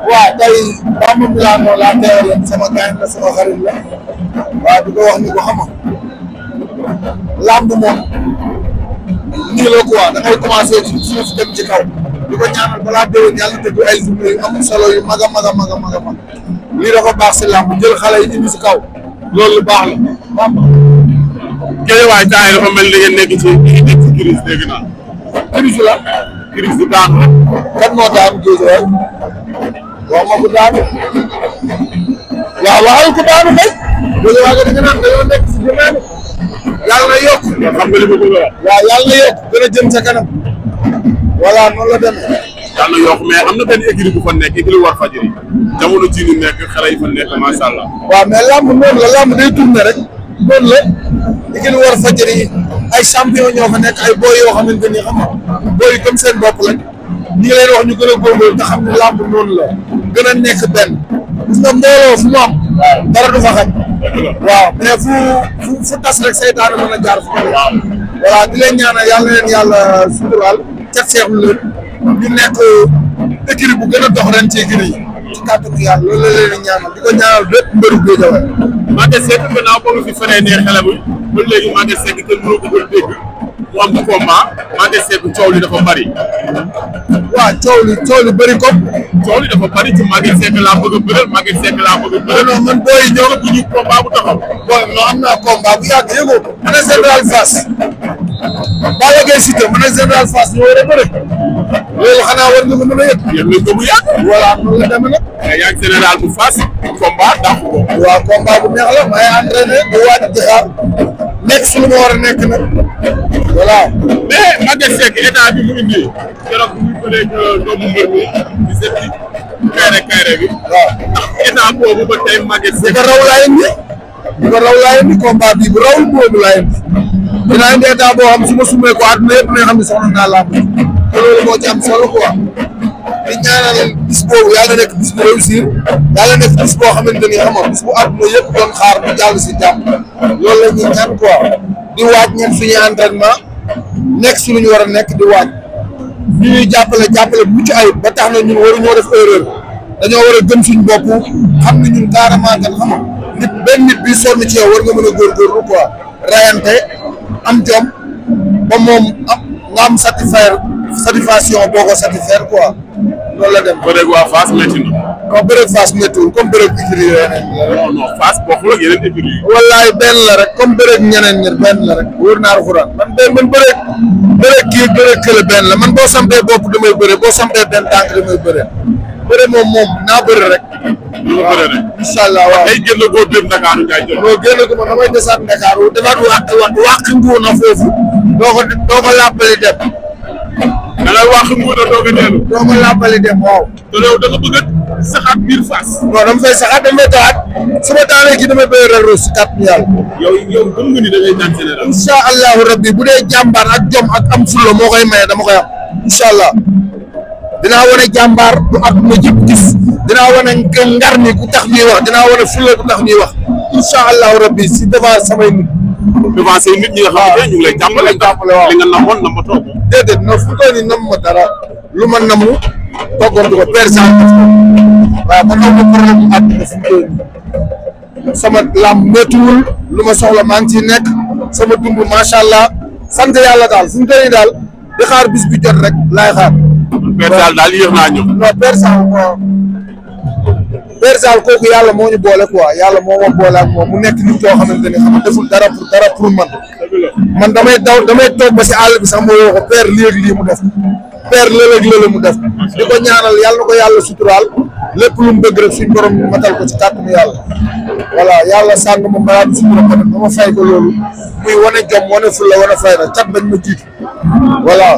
waaw tey Bamba Milano laa teewaloon sama gaañ la sama xarit la waaw di ko wax ni ko xama lamb moom nii la quoi da ngay commencé ci suuf dem ci kaw di ko ñaanal balaa déwén yàlla tëgg ay journée yu am solo yu mag a mag a mag a mag a mag lii dafa baax si lamb jël xale yi indi si kaw loolu lu baax la Bamba. Guédiawaye temps yi dafa mel ni ngeen nekk ci crise dégg naa. crise la. crise bu daanu rek. kan moo daanu Guédiawaye waaw ma ko daanu waaw waxal ko daanu kay Guédiawaye nga naan dañoo nekk si jëmee yàlla na yokk xam nga li ma bëgg a wax. waaw yàlla na yokk gën a jëm sa kanam voilà noonu la demee. yàlla na yokk mais am na benn écurie bu fa nekk écurie Walfadjri jamono ji ñu nekk xale yi fa nekk macha allah. waaw mais lamb noonu la lamb day tourné rek noonu la écurie Walfadjri ay champion ñoo fa nekk ay boy yoo xamante ni xam nga boy comme seen bopp lañ ñu ngi leen wax ñu gën a góorgóorlu te xam ne lamb noonu la gën a nekk benn gis nga mbooloo fu mu am dara du fa xaj waaw mais fu tas rek seytaane mën a jaar fu mu waaw voilà di leen ñaanal yàlla leen yàlla suturaal cat seexlu leen ñu nekk écurie bu gën a dox ren ci écurie yi ci kàttanu yàlla loolu la leen ñaanal di ko ñaanal bépp mbëru Guédiawaye. Maguette Seck gannaaw ba nga fi feree neer xale bi ba léegi Maguette Seck kenn mënoo ko doon dégg mu am combat Maguette Seck coow li dafa bari. waaw coow li bëri ko. coow li dafa bari ci Maguette Seck laa bëgg a bëral Maguette Seck laa bëgg a bëral. non man booy ñëw bu ñu combat bu taxaw. bon non am naa combat bu yàgg yëgoo ko. man ak Général Fass. Balla Gaye Siteu man ak Général Fass ñoo war a bëri. loolu xanaa war nga ko mën a yëg. yëg nañ ko bu yàgg. voilà noonu la demee nag. mais yaa ngi Général bu Fass combat dàq ko. waaw combat bu neex la may entraîné di waaj di xaar nekk su lu ma war a nekk nag voilà. mais Maguette Seck état bi mu indi keroog bu ñu bëree doomu mbër mi di seet ci kayre bi. waaw ndax état boobu ba tey Maguette Seck. bu ko raw laa indi combat bi bu rawul boobu laa indi dinaa indi état boo xam su ma sumee ko àdduna yëpp nga xam ne soxla naa làmb te loolu moo ci am solo quoi di ñaanal bis boobu yàlla nekk bis bu réussir yàlla nekk bis boo xamante ni xam nga bis bu àdduna yëpp doon xaar bu jàll si jàmm loolu la ñuy ñaan quoi di waaj ñun suñuy entraînement nekk si lu ñu war a nekk di waaj ñu ñuy jàppale mucc ayib ba tax na ñun waruñoo def erreur dañoo war a gëm suñu bopp xam ne ñun carrément kan xam nga benn nit bi sonn ci yow war nga mën a góorgóorlu quoi rayante am jom ba moom nga am satisfaction boo ko satisfaire quoi loolu la dem. bëreeg waa Fass métti na. comme bëreeg Fass méttiwul comme bëreeg écurie yeneen la rek. non Fass bokkul ak yeneen écurie yi. wallaay benn la rek comme bëreeg ñeneen ñi benn la rek wóor naa alxuraan man bëreeg kii bëreeg kële benn la man boo sampee bopp damay bëre boo sampee benn tànk damay bëre moom naa bëre rek. ñu nga bëre rek. incha allah waaw ay génn koo dem Dakar Ndiaye jot. non génn ko man damay desaat Dakar defaat wàq nguuna foofu doo ko làppali dem. da ngay wax nguuna doo ko dellu. doo ko làppali dem waaw. te loolu da nga bëgg a saxaat biir Fass. non dama fay saxaat damay tawaat su ma taalee kii damay bëri rek si kàttan yàlla. yow gëm nga ni da ngay daan Général. incha allahu rabbi bu dee jàmbaar ak jom ak am fulla moo koy maye dama koy am incha allah dinaa wane jàmbaar bu ak ma jëpp gis dinaa wane ngar mi ku tax ñuy wax dinaa wane fulla ku tax ñuy wax incha allahu rabbi si devant samay nit. devant say nit ñi nga xam ne ñu ngi lay jàppale. waaw li nga namoon na ma toog. déedéet non fu toll nii nam ma dara lu ma namu toggantu ko persan waaw man am na problème mu àdduna fu toll nii sama lamb méttiwul lu ma soxla maa ngi ciy nekk sama dund macha allah sant yàlla daal fu mu toll nii daal di xaar bis bi jot rek laay xaar. persan daal yéex naa ñëw. non persan kooku yàlla moo ñu boole quoi yàlla moo ma boole ak moom mu nekk nit koo xamante ni xam nga deful dara pour man damay toog ba si àll bi sax ma woo ko père lii ak lii mu def père lële mu def di ko ñaanal yàlla na ko yàlla suturaal lépp lu mu bëgg rek suñ borom matal ko ci kàttanu yàlla voilà yàlla sàng ma mbalaa bi sutura ko ba ma fay ko loolu muy wane jom wane fulla wane fayda cat bañ ma jiitu voilà.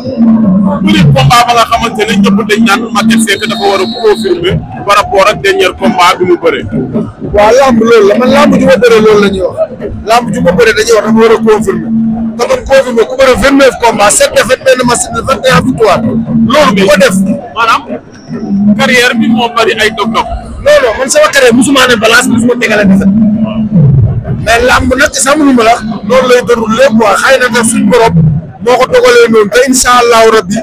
bu dee combat ba nga xamante ne ñëpp dañ naan Maguette Seck dafa war a confirmer par rapport ak dernier combat bi mu bëree. waaw lamb loolu la man lamb ju ma bëree loolu la ñuy wax lamb ju ma bëree dañuy wax dafa war a confirmer te man confirmer ku bëre 29 combats 7 défaites benn match 21 victoire loolu bu ko def maanaam carrière bi moo bari ay dog-dog. non non man sama carrière musuma ne balance musuma tegale defet mais lamb nag sax mënuma la loolu lay dërul lépp quoi xëy na def suñ borom moo ko dogalee noonu te incha allahu rabbi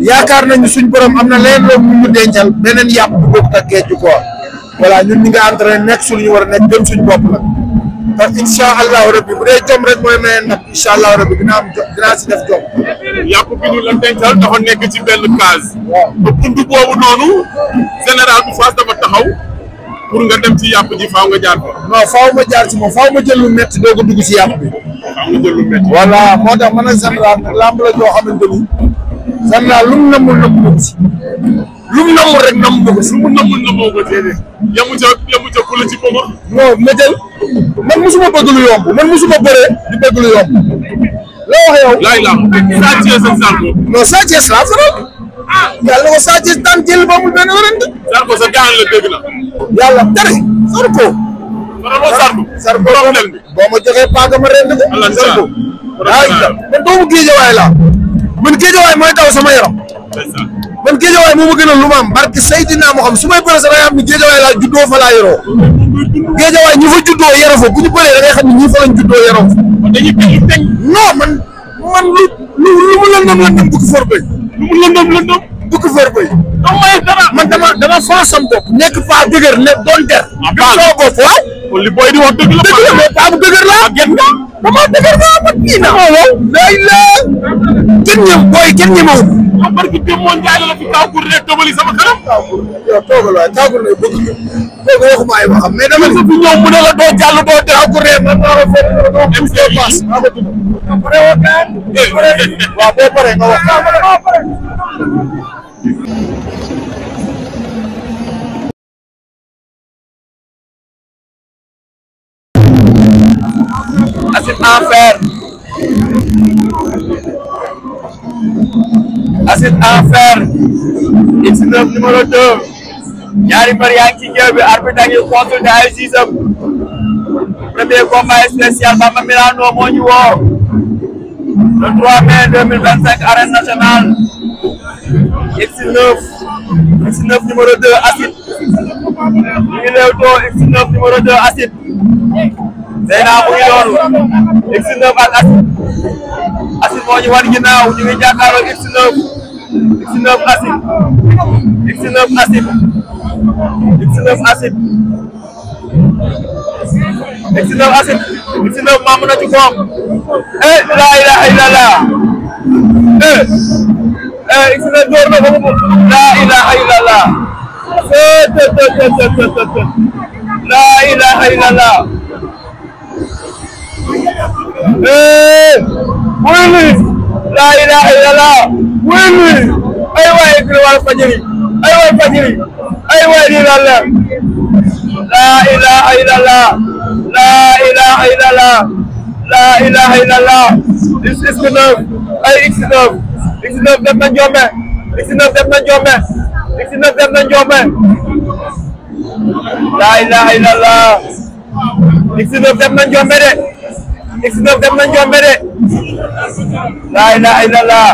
yaakaar nañu suñ borom am na leen loolu ñu dencal beneen yàpp bu bokk ak géej quoi voilà ñun ñi nga entraîné nekk suñu ñu war a nekk dem suñ bopp nag te incha allahu rabbi bu dee jom rek mooy maye nag incha allahu rabbi dinaa si def jom. yàpp bi ñu la dencal dafa nekk ci benn case. waaw te buntu boobu noonu général bu Fass dafa taxaw pour nga dem ci yàpp ji faaw nga jaar ko. non faaw ma jaar ci moom faaw ma jël lu métti doog a dugg ci yàpp bi. faaw nga jël lu métti. voilà moo tax man ak général nag lamb la joo xamante ni général lu mu namul namu ko si lu mu namul rek namu ko si. lu mu namul namoo ko déedéet. yamu ca ku la ci bëgg. non ma jël man musuma bëgg lu yomb man musuma bëree di bëgg lu yomb la wax yow. laay la Sa Thiès ak Zarko. non Sa Thiès laa faral yàlla na ko Sa Thiès daan jël ba amul benn werante. Zarko sa gaan la dégg na. yàlla tere Zarko. faraloo Zarko. Zarko problème bi. boo ma joxee paaka ma rend ko. allah Zarko man doomu géejawaay laa man géejawaay mooy daw sama yaram. man géejawaay moo ma gënal lu ma am barke Seydina moo xam su may bëree sax da ngay xam ni géejawaay laa juddoo fa laa yoroo géejawaay ñi fa juddoo yaroo fa bu ñu bëree da ngay xam ni ñii fa lañ juddoo yaroo fa. dañuy teg non man lu mu lëndëm bukki for bëy. lu mu lëndëm. bukki for bëy. man dama faa sam bopp. nekk paa dëgër ne doon der. baax sama bopp waaw. kon li booy di wax dëgg la. dëgg la mais paa bu dëgër laa. dama dëgër naa man kii na. waaw day la kenn ñemewul. ah barki démb moo njaay la fi Kaakour rek tëbali sama kanam. yow toogal waay Kaakour ne bëgg kooku waxuma ay waxam mais dama ne. fi ñëw mu ne la doo jàll doo dee. Kaakour ne man maa ko fekk doo gis doo paas. maa ko tudd. waaw boo paree nga wax. Acide en fer X9 numéro 2 ñaari mbër yaa ngi ci géew bi arbitre a ngi consulté ay siisam premier combat spécial Bamba Milano moo ñu woo le 3 mai 2025 arène nationale X9 numéro 2 Acide ñu ngi Leewtoo X9 numéro 2 Acide Zeyna mu ngi noonu X9 ak Acide moo ñu wan ginnaaw ñu ngi jàkkaarloo X9 Acide X9 Acide X9 maamu na ci koom la ilaha illallah X9 door na ko la ilaha illallah la ilaha illallah wuli la ilaha illallah wuli ay waay kër wal fajiri ay waay ni la ilaha illallah la ilaha illallah X9 ay X9 dem na Njombe X9 dem na Njombe la ilaha illallah X9 dem na Njombe de X9 dem na Njombe de la ilaha illallah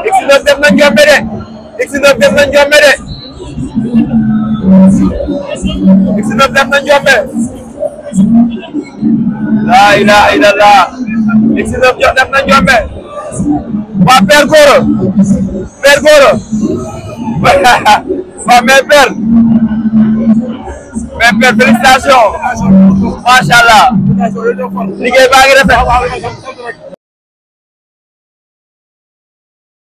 X9 dem na Njombe de X9 dem na Njombe de X9 dem na Njombe la ilaha illallah X9 dem na Njombe waa Père Gora waa mais Père félicitations macha allah liggéey baa ngi rafet